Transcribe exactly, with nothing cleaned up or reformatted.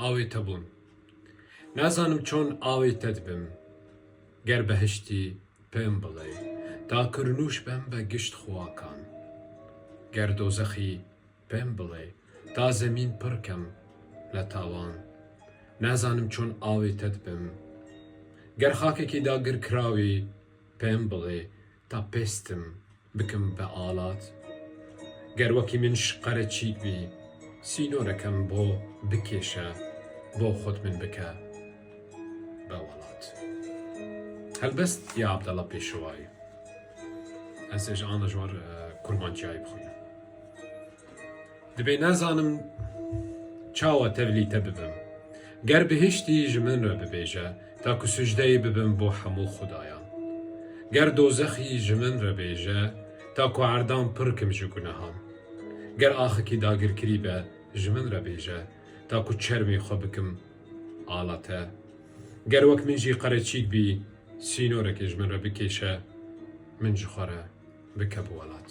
Awê te bûn. Nazanim çon awê te dibim. Ger behiştî pêm bilê, ta ku rûnûş bem be gişt xwakan. Ger dozexî pêm bilê, ta zemîn pir kem le tawan. Nazanim çon awê te dibim. Ger xakekî dagir kirawî pêm bilê, ta pêstim bikim be alat. Ger wekî min ji qereçîk bî, sînorekem bo bikêşe, bo xwe min bike be welat. Helbest ya Abdallah Pêşewayî. Ez ê ji ana ji wan, e, kurmanciyayî bixwînim. Dibê nezanim çawa tevlî te bibim. Ger bihiştî ji min re bibêje, ta ku sucdeyê bibim bo hemû xudayan. Ger dozexî ji min re bêje, ta ku erdan pir kim ji gunehan. Ger axikî dagirkirî be, ji min re bêje, ta ku çermê xwe bikim ala te. Ger wek min jî qereçîk bî, sînorekê ji min re bikêşe, min ji xwe re bike bi welat.